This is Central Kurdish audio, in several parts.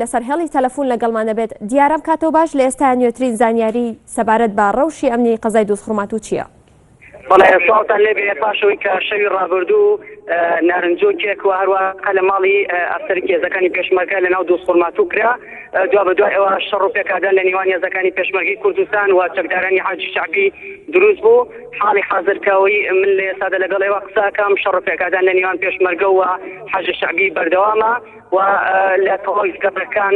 لەسەر هێڵی تەلەفون لەگەڵمان دەبێت. دیار ئەم کاتەو باش، لە ئێستا نوێترین زانیاری سەبارەت بە ڕەوشی ئەمنی قەزای دوزخورماتوو چییە؟ بەڵێ سڵاوتان لێبێ پاش ئەوەی کە شەوی ڕابردوو نارنجۆکێک و هەروە لە ماڵی ئەفسەرێکی هێزەکانی پێشمەرگە لە ناو دوزخورماتوو کرا دوا بە دوای ئەوە شەڕ و پێکادان لە نێوان هێزەکانی پێشمەرگەی کوردستان و چەکدارانی حەشدی شەعبی دروست بوو حاڵی حازر کەەوەی من لە ئێستادا لەگەڵ ئێوە قسەکەم شەڕ و پێکادان لە نێوان پێشمەرگە و حەشدی شەعبی بەردەوامە و لە تەواوی گەڕەکان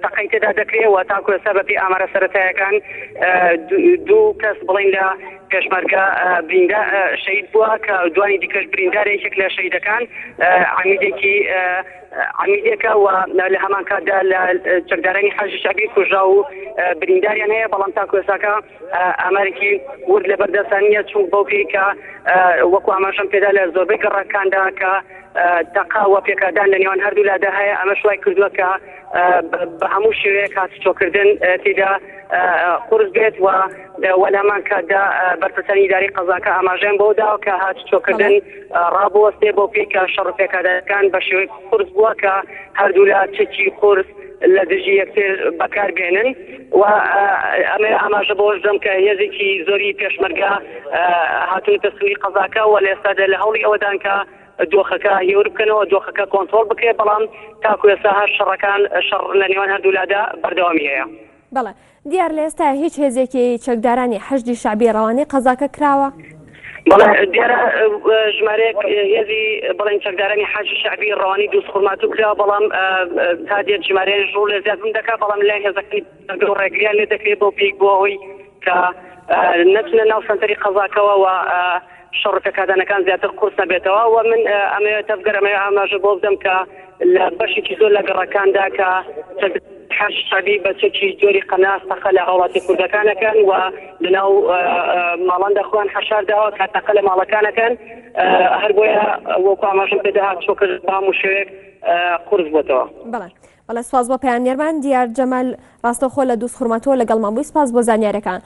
تەقەی تێدا دەکرێت و تاکو ئێستا بەپێی ئامارە سەرەتایەکان دوو کەس بڵین لە پێشمەرگە بریندا شەهید بووە کە دوانی دیکەش بریندارە یەکێک لە شەهیدەکان عەمیدێکی عەمیدێکە و لە هەمان کاتدا لە چەکدارانی حەشدی شەعبی کوژرا و برینداریان هەیە بەڵام تاکو ئێستاکە ئامارێکی ورد لەبەردەستان نییە چون بەو پێی کە وەکو ئاماژەم پێدا لە زۆربەی گەڕەکاندا کە تەقە و پێکادان لە نێوان هەردوو لادا هەیە ئەمەش وای کردووە کە بە هەموو شێوەیەک هاتوچۆکردن تێدا قورس بێت و وەلامان کاتدا بەرپرسانی ئیداری قەزاکە ئاماژەیان بەوە داوە کە هاتوچۆکردن ڕابوەستێ بۆ پێی کە شەڕ و پێکادانەکان بە شێوەی قورس بووە کە هەردوولا چەکی قورس لە دژی یەکتر بەکار بێنن و ئەمە ئاماژە بەوەش دەم کە هێزێکی زۆری پێشمەرگە هاتوونەتە سنووری قەزاکە و لە ئێستادا لە هەوڵی ئەوەدان کە دۆخەکە هێور بکەنەوە دۆخەکە کۆنترۆڵ بکرێت بەڵام تاکو ئێستا هەر شەڕەکان شەڕ لە نێوان هەردوولادا بەردەوامی هەیە. بەڵێ دیار لە ئێستا هیچ هێزێکی چەکدارانی حەشدی شەعبی ڕەوانەی قەزاکە کراوە؟ بەڵێ دیارە ژمارەیەک هێزی بڵێن چەکدارانی حەشدی شەعبی ڕەوانەی دووزخورماتوو کراوە بەڵام تا دێت ژمارەیان ڕوو لە زیادبوون دەکات بەڵام لەلایەن هێزەکانی پێشمەرگە و ڕێگریان لێ دەکرێت بۆ پێی بۆ ئەوەی کە نەچنە ناو سەنتەری قەزاکەوە و شەڕ و پێکهاتانەکان زیاتر قورس نەبێتەوە و من ئەمەوێت تەڤگەر ئەمەوێت ئاماژە بۆ بدەم کە لە بەشێکی زۆر لە گەڕەکاندا کە حەشد شەعبی بە چەکی جۆری قەناس تەقە لە هاوڵاتی کوردەکان ئەکەن و لەناو ماڵاندا خۆیان حەشار داوە کە تەقە لە ماڵەکان ئەکەن هەر بۆیە وەکو ئاماژەم پێدا هاتوچۆکردن بە هەموو شێوەیەک قورس بۆتەوە. بەڵێ بەڵێ سوپاس بۆ پەیامنێرمان دیار جەمال ڕاستەوخۆ لە دووزخورماتووە لەگەڵمان بووی سوپاس بۆ زانیارەکان.